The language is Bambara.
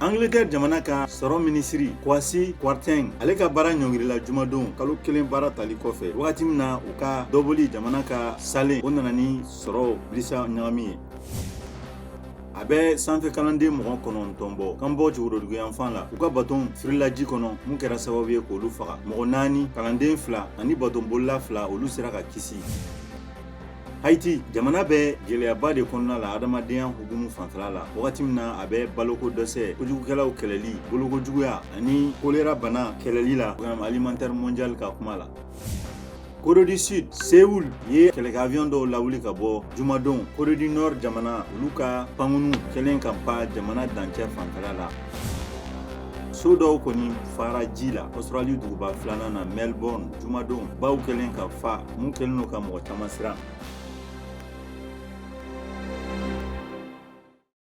Angleterre jamana ka sɔrɔ minisiri Kwasi Kwarteng, ale ka baara ɲɔngirila jumadon, kalo 1 baara tali kɔfɛ, wagati min na u ka dɔbɔli jamana ka salen, o nana ni sɔrɔ bilisa ɲagami ye. A bɛ sanfɛ kalanden 99 bɔ Cambodge woroduguyanfan la, u ka baton firila ji kɔnɔ, mun kɛra sababu ye k'olu faga. Mɔgɔ naani, kalanden fila ani batonbolila fila, olu sera ka kisi. Haiti jamana bɛ gɛlɛyaba de kɔnɔna la adamadenya hukumu fanfɛla la, wagati min na a bɛ baloko dɛsɛ, kojugukɛlaw kɛlɛli, bolokojuguya ani kolera bana kɛlɛli la, Programme alimentaire mondial ka kuma la. Corée du Sud, Séoul ye kɛlɛkɛ avion dɔw lawuli ka bɔ jumadon, Corée du Nord jamana olu ka pankunu kɛlen ka pan jamana dancɛ fanfɛla la. So dɔw kɔni fara ji la Australie duguba filanan na, Melbourne, jumadon, baw kɛlen ka fa, mun kɛlen don ka mɔgɔ caman siran.